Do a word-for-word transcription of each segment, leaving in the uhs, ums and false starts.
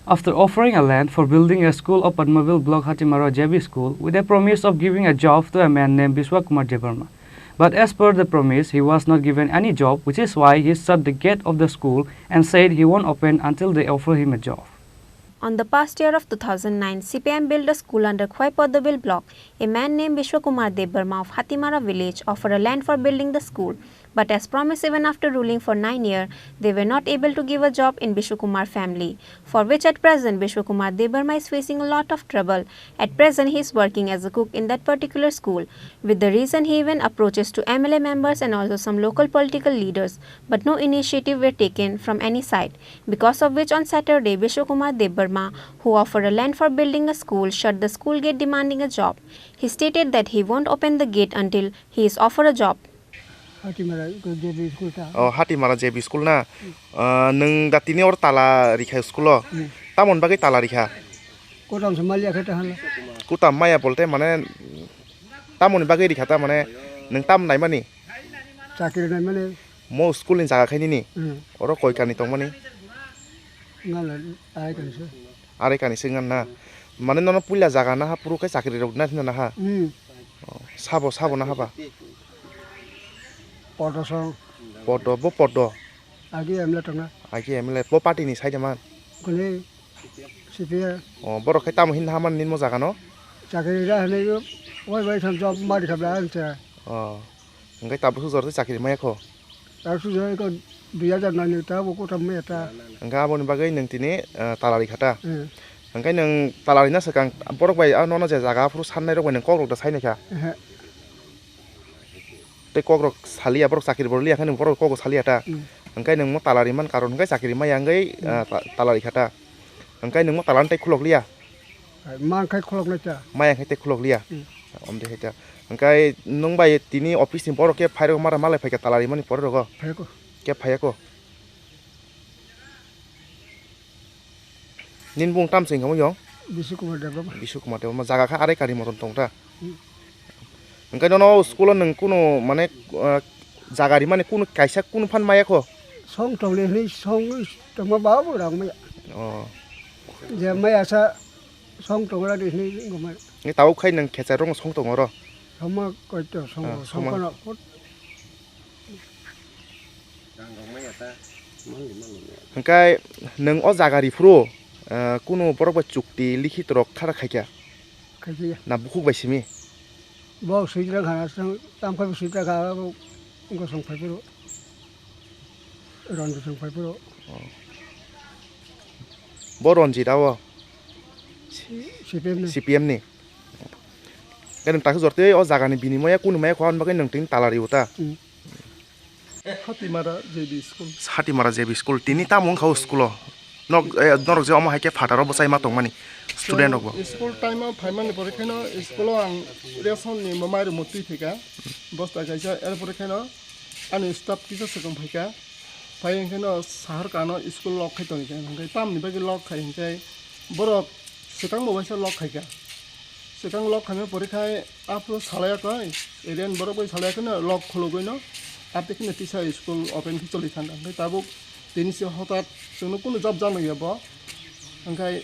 After offering a land for building a school of Padmabil Block Hatimara J B School with a promise of giving a job to a man named Biswa Kumar Debbarma. But as per the promise, he was not given any job, which is why he shut the gate of the school and said he won't open until they offer him a job. On the past year of two thousand nine, C P M built a school under Khwai Podobil block. A man named Biswa Kumar Debbarma of Hatimara village offered a land for building the school. But as promised, even after ruling for nine years, they were not able to give a job in Bishu Kumar family, for which at present Bishu Kumar Debbarma is facing a lot of trouble. At present, he is working as a cook in that particular school. With the reason, he even approaches to M L A members and also some local political leaders, but no initiative were taken from any side. Because of which, on Saturday, Bishu Kumar Debbarma, who offered a land for building a school, shut the school gate demanding a job. He stated that he won't open the gate until he is offered a job. Hatimara ko J B school ta. Oh, Hatimara J B school na? Hmm. Ah, nwng da tini or tala rikha school o? Hmm. Tamoni bagwi tala rikha? Kotam se maliya khe ta hala. Kotam maya bolte mane tamoni bagwi rikha ta mane nwng tam naimani? Chakri naimani. Mo school ni jaga khainini? Hmm. Oro koi kani tongmani? Ngala ai kan se. Are kani se ngan na. Mane nono puila jaga na ha puru khe chakri rok na thina na ha. Hmm. Oh, sabo, sabo na haba? Podo song. Podo, bo podo. Agi M L A tongna. Agi M L A, bo party ni side man. Kuni C P I. Oh, borok khe tamo hin haman nin mo jaga no? Chakri ra hne yo, oi bai tham job mari khabla ang cha. Oh. Hingke tabuk sujor se chakri maya kho? Tabuk sujor ko dui hajar nani tabuk kothom maya ta. Hingke aboni bagwi nwng tini, eh, talari kha ta? Eh. Hingke nwng talari na swkang borok bai, ah, nono je jaga aphuru sannai rok bai nwng kok rok da sai nai kha? Ehe. Tei kok rok saliya, borok chakri bo liya khe nwng borok kok rok saliya ta? Hmm. Hingke nwng mo talari man karon hingke chakri maya wngwi, hmm, ah, ta-, talari kha ta? Hingke nwng mo talari tei khulok liya? Hai, ma wngkhe khuloknai ta. Maya wngkhe tei khulok liya. Hmm. Omde hai ta. Hingke nwng bai tini office ni borok khe phairok mara malai phaikha talari mani pore rogo? Phaikha. Khe phaiya ko? Nini bung tam se wngkha mo yong? Bishu Kumar Debbarma. Bishu Kumar Debbarma. Jaga kha arai kari moton tong ta? Hmm. Hingke nono school o nwng kunu mane, ah, jaga rimani kunu kaisa kunu phan maya kho? Song tong le hwnwi song tongma ba bo rang maya. Oh. Je maya sa song tong ra di hwnwi wngma. Ni tau khai nwng khecha rong song tong oro? Soma koi to song, ah, song soma. Kono put. Hingke nwng o jaga riphuru, ah, kunu borok bai chukti likhit rok khara khaikha? Khaikha ya. Na bukhuk bai simi? Bo swijra khana, tam khai swijra kha, bo gosong phai phuru. Ronjit song phai phuru. Oh. Bo Ronjit abo? C P M ni. C P M ni. Khe nwng takhe jor tei o jaga ni binimoya kunu maya kho, ani bagwi nwng tini talari o ta? Hmm. Hatimara J B school. Hatimara J B school. Tini tamo wngkha o school o? Nok, eh, norok je omo hai khe phataro bwchai ma tongmani student rok bo. School time o phaimani pore kheno school o ang ration ni mwmai rok motwi thwikha. Bosta kaisa, er pore kheno ani staff kisa swkang phaikha. Phai hwnkhe no sahar kano school lock khai tongkha. Hwnkhe tamni bagwi lock khai hwnkhe borok swkang bo waisa lock khaikha. Swkang lock khaimani pore khai aphuru salai kha, area ni borok bai salai kha no lock khulugwi no. Ate kheno tisa school open khe choli thangkha. Hwnkhe tabuk tini se hotat chwngno kunu jab janai ya bo. Hwnkhe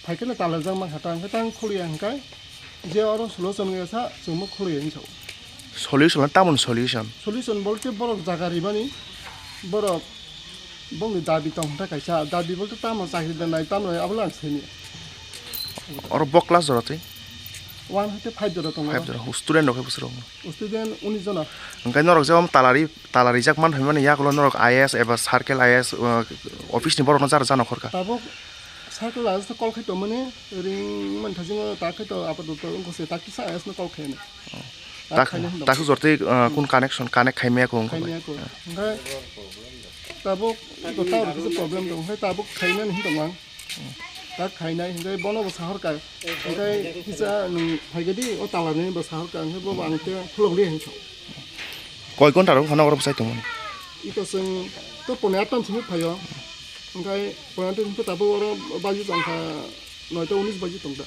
phaikhe no talajak mankha ta, hwnkhe tang khulya hwnkhe je oro solution wngya sa chwngmo khulya hinwi sao. Solution tamoni solution? Solution bolte borok jaga rimani, borok bongni dabi tong hwnta kaisa, dabi bolte tamo chakri da nai, tamo nai, abono ang sini. Oro bo class jora twi? One hoite five jora tongo. Five jora, student rok hai bwswk rok? Student unis jona. Hwnkhe norok je om talari, talarijak man phaimani yagulo norok I A S eba circle I A S, uh, office ni borokno jara jano khorkha? Tabuk circle I A S no call khai tongmani, ring man thasingo ta khai to apatot wngkha se ta kisa I A S no call khai. Oh. Ta khaina hin ta dong. Jor twi, uh, kun connection connect khai maya ko wngkha. Khai maya ko. Hwnkhe tabuk iko tower kisa problem dong, hwnkhe tabuk khainani hin tongmang. Ta khainai hwnkhe bono bo sahorkha. Hwnkhe kisa nwng phaikhe di, o talarni bo sahorkha, hwnkhe bo ang tei khulok di hinwi sao. Koi ghonta rok phano oro bwsai tongmani? Ito chwng to pone atam simi phaio. Hwnkhe pone atam simi tabuk oro baji tongkha noita unis baji tongkha.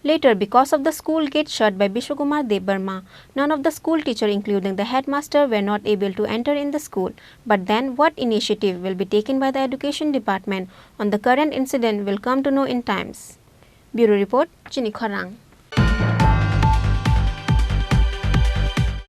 Later, because of the school gate shut by Bishwakumar Debbarma, none of the school teacher, including the headmaster, were not able to enter in the school. But then, what initiative will be taken by the education department on the current incident will come to know in times. Bureau report, Chini Khorang.